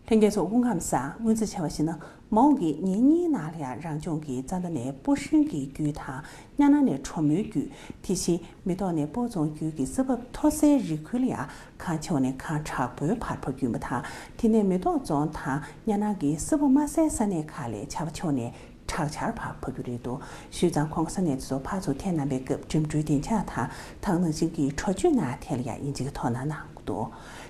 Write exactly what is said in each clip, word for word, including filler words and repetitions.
ལྷན་རྒྱས་ཚོ་སྐུ་ཁམས་བཟང་། སྔོན་རྩིས་བྱ་བ་ཞིག་ན། མ་འོངས་ཀྱི་ཉིན་གཉིས་ནང་ལ་ཡང་རང་ལྗོངས་ཀྱི་རྩ་མདའ་ནས་སྤོ་ཧྲེང་གི་རྒྱུད་དང་། གཉའ་ནང་ནས་གྲོ་མོའི་རྒྱུད། དེ་བཞིན་མེ་ཏོག་ནས་སྤོ་རྫོང་རྒྱུད་ཀྱི་ས་བབ་མཐོ་སའི་རི་ཁུལ་ལ་ཡང་གངས་ཆེ་བ་ནས་གངས་དྲག་པོའི་བར་ཕབ་རྒྱུ་ཡིན་པ་དང་། དེ་ནས་མེ་ཏོག་རྫོང་དང་གཉའ་ནང་གི་ས་བབ་དམའ་སའི་ས་གནས་ཁག་ལ་ཆར་པ་ཆེ་བ་ནས་དྲག་ཆར་བར་ཕབ་རྒྱུ་རེད་འདུག་ཞུས་ཙང་གོང་ས་གནས་ཚོ་ཕར་ཚུར་ཐད་གནང་པའི་སྐབས་འགྲིམ་འགྲུལ་བདེ་འཇགས་དང་། ད་ག་ནང་བཞིན་གྱི་འཕྲོ་མཆོད་ནང་ཐད་ལ་ཡང་དབྱིན་ཇི་གི་ཐོག་ནང་གནང་འདུག་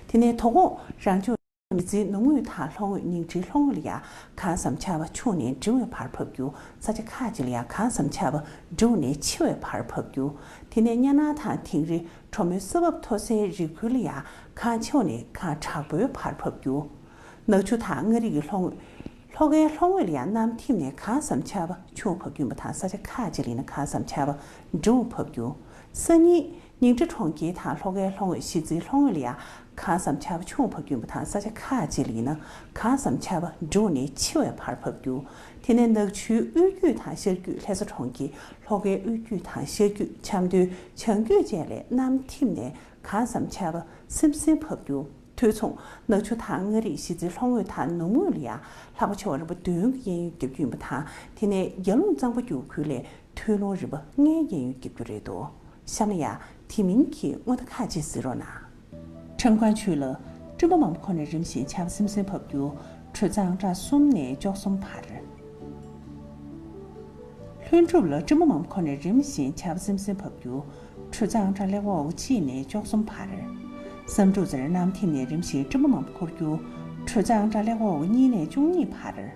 དེ་ནས་དོ་དགོང་རང་ལྗོངས་མི་ཚེའི་ནུབ་ངོས་དང་ལྷོ་ངོས་ཉིང་ཁྲིའི་ལྷོ་ངོས་ལ་ཡང་གངས་སམ་ཆར་པ་ཆུང་ནས་འབྲིང་བའི་བར་ཕབ་རྒྱུ། ས་ཆ་ཁག་ཅིག་ལ་ཡང་གངས་སམ་ཆར་པ་འབྲིང་ནས་ཆེ་བའི་བར་ཕབ་རྒྱུ། དེ་ནས་གཉའ་ནང་དང་དིང་རི། གྲོ་མོའི་ས་བབ་མཐོ་སའི་རི་ཁུལ་ལ་ཡང་གངས་ཆེ་བ་ནས་གངས་དྲག་པོའི་བར་ཕབ་རྒྱུ། ནག་ཆུ་དང་མངའ་རིས་ཀྱི་ལྷོ་ངོས། ལྷོ་ཁའི་ལྷོ་ངོས་ལ་ཡང་གནམ་ཐིམ་ནས་གངས་སམ་ཆར་པ་ཆུང་བ་ཕབ་རྒྱུ་ཡིན་པ་དང་། ས་ཆ་ཁག་ཅིག་ལ་ཡིན་ན་གངས་སམ་ཆར་པ་འབྲིང་བ་ཕབ་རྒྱུ། སང་ཉིན། ཉིང་ཁྲི་གྲོང་ཁྱེར་དང་ལྷོ་ཁའི་ལྷོ་ངོས། གཞིས་རྩེའི་ལྷོ་ངོས་ལ་ཡང་གངས་སམ་ཆར་པ་ཆུང་བ་ཕབ་རྒྱུ་ཡིན་པ་དང་། ས་ཆ་ཁག་ཅིག་ལ་ཡིན་ན་གངས་སམ་ཆར་པ་འབྲིང་བ་ནས་ཆེ་བའི་བར་ཕབ་རྒྱུ། དེ་ནས་ནག་ཆུའི་དབུས་རྒྱུད་དང་ཤར་རྒྱུད། ལྷ་ས་གྲོང་ཁྱེར། ལྷོ་ཁའི་དབུས་རྒྱུད་དང་ཤར་རྒྱུད། ཆབ་མདོའི་བྱང་རྒྱུད་བཅས་ལ་གནམ་ཐིམ་ནས་གངས་སམ་ཆར་པ་སིམ་སིམ་ཕབ་རྒྱུ། དུས་མཚུངས་ནག་ཆུ་དང་མངའ་རིས། གཞིས་རྩེའི་ལྷོ་ངོས་དང་ནུབ་ངོས་ལ་ཡང་ལྷགས་པ་ཆེ་བ་རིམ་པ་བདུན་གྱི་གཡས་གཡོན་བརྒྱབ་རྒྱུ་ཡིན་པ་དང་། དེ་ནས་རྒྱ་ལུང་གཙང་པོ་རྒྱུག་ཁུལ་ལས་ཐོལ་རླུང་རིམ་པ་ལྔའི་གཡས་གཡོན་བརྒྱབ་རྒྱུ་རེད་འདུག་གཤམ་ལ་ཡང་དེ་མིན་གྱི་སྔོན་བརྡ་ཁག་ཅིག་གཟིགས་རོགས་གནང་། ཁྲེང་ཀོན་ཆུས་ལ་སྤྲིན་པ་མང་པོ་ཁོ་ནས་རིམ་བཞིན་ཆར་པ་སིམ་སིམ་ཕབ་རྒྱུ། དྲོད་ཚད་ཨང་གྲངས་གསུམ་ནས་བཅུ་གསུམ་བར། ལྷུན་གྲུབ་ལ་སྤྲིན་པ་མང་པོ་ཁོ་ནས་རིམ་བཞིན་ཆར་པ་སིམ་སིམ་ཕབ་རྒྱུ། དྲོད་ཚད་ཨང་གྲངས་ཀླད་ཀོར་འོག་གཅིག་ནས་བཅུ་གསུམ་བར། བསམ་གྲུབ་རྩེར་གནམ་ཐིམ་ནས་རིམ་བཞིན་སྤྲིན་པ་མང་པོ་འཁོར་རྒྱུ། དྲོད་ཚད་ཨང་གྲངས་ཀླད་ཀོར་འོག་གཉིས་ནས་བཅུ་གཉིས་བར།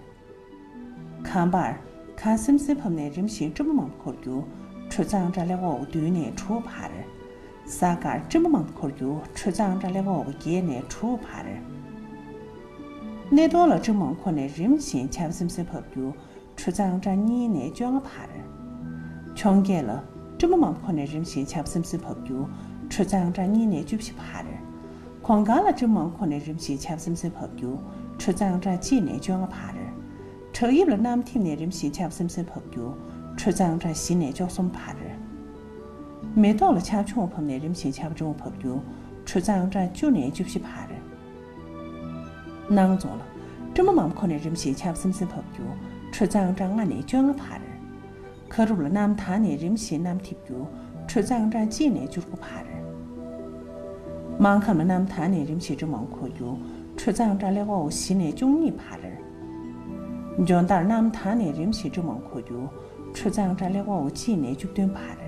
གངས་འབར། གངས་སིམ་སིམ་ཕབ་ནས་རིམ་བཞིན་སྤྲིན་པ་མང་པོ་འཁོར་རྒྱུ། དྲོད་ཚད་ཨང་གྲངས་ཀླད་ཀོར་འོག་བདུན་ནས་དྲུག་བར། གཟའ་སྐར། སྤྲིན་པ་མང་པོ་འཁོར་རྒྱུ། དྲོད་ཚད་ཨང་གྲངས་ཀླད་ཀོར་འོག་བརྒྱད་ནས་དྲུག་བར། སྣེ་གདོང་ལ་སྤྲིན་པ་མང་པོ་འཁོར་ནས་རིམ་བཞིན་ཆར་པ་སིམ་སིམ་ཕབ་རྒྱུ། དྲོད་ཚད་ཨང་གྲངས་གཉིས་ནས་བཅོ་ལྔ་བར། འཕྱོངས་རྒྱས་ལ་སྤྲིན་པ་མང་པོ་འཁོར་ནས་རིམ་བཞིན་ཆར་པ་སིམ་སིམ་ཕབ་རྒྱུ། དྲོད་ཚད་ཨང་གྲངས་གཉིས་ནས་བཅུ་བཞི་བར། གོང་དཀར་ལ་སྤྲིན་པ་མང་པོ་འཁོར་ནས་རིམ་བཞིན་ཆར་པ་སིམ་སིམ་ཕབ་རྒྱུ། དྲོད་ཚད་ཨང་གྲངས་གཅིག་ནས་བཅོ་ལྔ་བར། བྲག་གཡབ་ལ་གནམ་ཐིམ་ནས་རིམ་བཞིན་ཆར་པ་སིམ་སིམ་ཕབ་རྒྱུ། དྲོད་ཚད་ཨང་གྲངས་བཞི་ནས་བཅུ་གསུམ་བར། མེ་ཏོག་ལ་ཆར་ཆུང་བ་ཕབ་ནས་རིམ་བཞིན་ཆར་པ་ཆུང་བ་ཕབ་རྒྱུ། དྲོད་ཚད་ཨང་གྲངས་བཅུ་ནས་བཅུ་བཞི་བར། སྣང་རྫོང་ལ་སྤྲིན་པ་མང་པོ་འཁོར་ནས་རིམ་བཞིན་ཆར་པ་སིམ་སིམ་ཕབ་རྒྱུ། དྲོད་ཚད་ཨང་གྲངས་ལྔ་ནས་བཅོ་ལྔ་བར། ཁ་རུབ་ལ་གནམ་དྭངས་ནས་རིམ་བཞིན་གནམ་འཐིབས་རྒྱུ། དྲོད་ཚད་ཨང་གྲངས་གཅིག་ནས་བཅུ་དགུ་བར། སྨར་ཁམས་ལ་གནམ་དྭངས་ནས་རིམ་བཞིན་སྤྲིན་པ་མང་པོ་འཁོར་རྒྱུ། དྲོད་ཚད་ཨང་གྲངས་ཀླད་ཀོར་འོག་བཞི་ནས་བཅུ་གཉིས་བར། འཇོ་མདའ་ལ་གནམ་དྭངས་ནས་རིམ་བཞིན་སྤྲིན་པ་མང་པོ་འཁོར་རྒྱུ། དྲོད་ཚད་ཨང་གྲངས་ཀླད་ཀོར་འོག་གཅིག་ནས་བཅུ་བདུན་བར།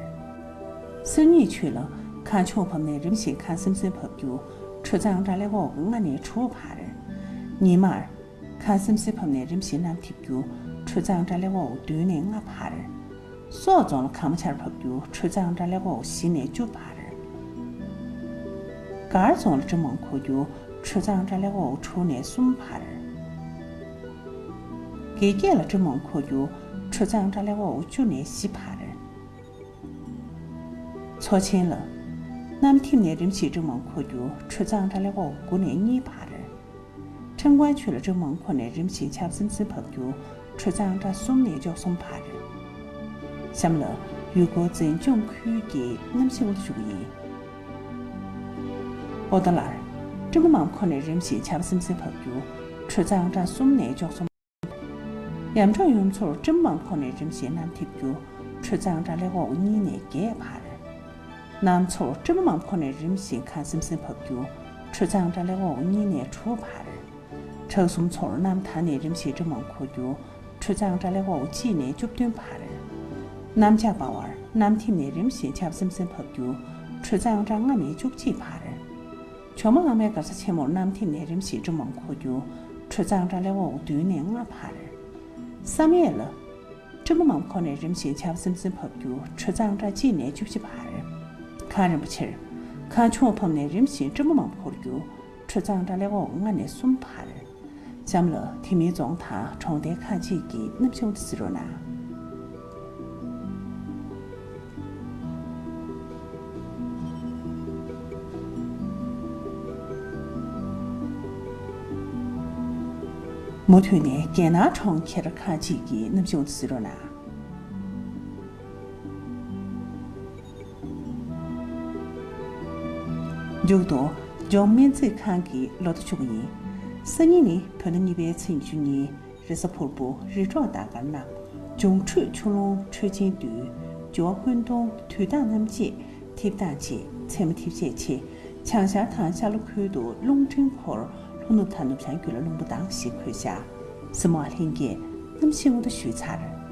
གསེར་གཡས་ཆུས་ལ་གངས་ཆུང་བ་ཕབ་ནས་རིམ་བཞིན་གངས་སིམ་སིམ་ཕབ་རྒྱུ། དྲོད་ཚད་ཨང་གྲངས་ཀླད་ཀོར་འོག་ལྔ་ནས་དྲུག་བར། ཉི་མར། གངས་སིམ་སིམ་ཕབ་ནས་རིམ་བཞིན་གནམ་འཐིབས་རྒྱུ། དྲོད་ཚད་ཨང་གྲངས་ཀླད་ཀོར་འོག་བདུན་ནས་ལྔ་བར། སོག་རྫོང་ལ་གངས་མ་ཆར་ཕབ་རྒྱུ། དྲོད་ཚད་ཨང་གྲངས་ཀླད་ཀོར་འོག་བཞི་ནས་བཅུ་བར། སྒར་རྫོང་ལ་སྤྲིན་པ་མང་པོ་འཁོར་རྒྱུ། དྲོད་ཚད་ཨང་གྲངས་ཀླད་ཀོར་འོག་དྲུག་ནས་གསུམ་བར། དགེ་རྒྱས་ལ་སྤྲིན་པ་མང་པོ་འཁོར་རྒྱུ། དྲོད་ཚད་ཨང་གྲངས་ཀླད་ཀོར་འོག་བཅུ་ནས་བཞི་བར། མཚོ་ཆེན་ལ་གནམ་ཐིམ་ནས་རིམ་བཞིན་སྤྲིན་པ་མང་པོ་འཁོར་རྒྱུ། དྲོད་ཚད་ཨང་གྲངས་ཀླད་ཀོར་འོག་དགུ་ནས་གཉིས་བར། ཁྲེང་ཀོན་ཆུས་ལ་སྤྲིན་པ་མང་པོ་འཁོར་ནས་རིམ་བཞིན་ཆར་པ་སིམ་སིམ་ཕབ་རྒྱུ། དྲོད་ཚད་ཨང་གྲངས་གསུམ་ནས་བཅུ་གསུམ་བར། གཤམ་ལ་ཡུལ་སྐོར་འཛིན་སྐྱོང་ཁུལ་གྱི་གནམ་གཤིས་འོད་ཞུ་གི་ཡིན། པོ་ཏཱ་ལར་སྤྲིན་པ་མང་པོ་འཁོར་ནས་རིམ་བཞིན་ཆར་པ་སིམ་སིམ་ཕབ་རྒྱུ། དྲོད་ཚད་ཨང་གྲངས་གསུམ་ནས་བཅུ་གསུམ། ཡམ་གྲོང་ཡུལ་ཚོར་སྤྲིན་པ་མང་པོ་འཁོར་ནས་རིམ་བཞིན་གནམ་འཐིབས་རྒྱུ། དྲོད་ཚད་ཨང་གྲངས་ཀླད་ཀོར་འོག་གཉིས་ནས་བརྒྱད་བར། གནམ་མཚོར་སྤྲིན་པ་མང་པོ་འཁོར་ནས་རིམ་བཞིན་གངས་སིམ་སིམ་ཕབ་རྒྱུ། དྲོད་ཚད་ཨང་གྲངས་ཀླད་ཀོར་འོག་གཉིས་ནས་དྲུག་བར། བྲག་གསུམ་མཚོར་གནམ་དྭངས་ནས་རིམ་བཞིན་སྤྲིན་པ་མང་པོ་འཁོར་རྒྱུ། དྲོད་ཚད་ཨང་གྲངས་ཀླད་ཀོར་འོག་གཅིག་ནས་བཅུ་བདུན་བར། གནམ་ལྕགས་འབར་བར་གནམ་ཐིམ་ནས་རིམ་བཞིན་ཆར་པ་སིམ་སིམ་ཕབ་རྒྱུ། དྲོད་ཚད་ཨང་གྲངས་ལྔ་ནས་བཅུ་གཅིག་བར། ཇོ་མོ་གླང་མའི་མགར་ས་ཆེན་མོར་གནམ་ཐིམ་ནས་རིམ་བཞིན་སྤྲིན་པ་མང་པོ་འཁོར་རྒྱུ། དྲོད་ཚད་ཨང་གྲངས་ཀླད་ཀོར་འོག་བདུན་ནས་ལྔ་བར། བསམ་ཡས་ལ་སྤྲིན་པ་མང་པོ་འཁོར་ནས་རིམ་བཞིན་ཆར་པ་སིམ་སིམ་ཕབ་རྒྱུ། དྲོད་ཚད་ཨང་གྲངས་གཅིག་ནས་བཅུ་བཞི་བར། གངས་རིན་པོ་ཆེར་གངས་ཆུང་བ་ཕབ་ནས་རིམ་བཞིན་སྤྲིན་པ་མང་པོ་འཁོར་རྒྱུ། དྲོད་ཚད་ཨང་གྲངས་ཀླད་ཀོར་ལྔ་ནས་གསུམ་བར། གཤམ་ལ་དེ་མིན་རྫོང་དང་གྲོང་རྡལ་ཁག་ཅིག་གི་གནམ་གཤིས་འོད་ཟེར་རོགས་གནང་། མུ་མཐུད་ནས་རྒྱལ་ནང་གྲོང་ཁྱེར་ཁག་ཅིག་གི་གནམ་གཤིས་འོད་ཟེར་རོགས་གནང་། མཇུག་ཏུ་ལྗོངས་སྨན་རྩིས་ཁང་གི་ལོ་ཐོ་ཞུ་གི་ཡིན། སང་ཉིན་ནི་བོད་ཟླ་གཉིས་པའི་ཚེས་ཉི་ཤུ་གཉིས། རེས་གཟའ་ཕུར་བུ། རི་ཁྲོད་ཟླ་དཀར་ནག། འབྱུང་འཕྲོད་ཆུ་ཀླུང་འཕྲོད་ཆེན་བདུན། སྦྱོར་བ་ཀུན་སྟོང་དུས་དང་རྣམ་འབྱེད། ཐེབས་དང་འབྱེད། མཚན་མོ་ཐེབས་ཆེན་ཆེ། བྱང་ཤར་དང་ཤར་ལྷོ་ཁུལ་དུ་རླུང་འཕྲིན་འཁོར། ལྷོ་ནུབ་དང་ནུབ་བྱང་རྒྱུད་ལ་རླུང་བུ་ལྡང་ཞེས་འཁོད་བཞག། གཟིགས་མོ་བ་ལྷན་རྒྱས། གནམ་གཤིས་སྔོན་བརྡ་ཞུས་ཚར།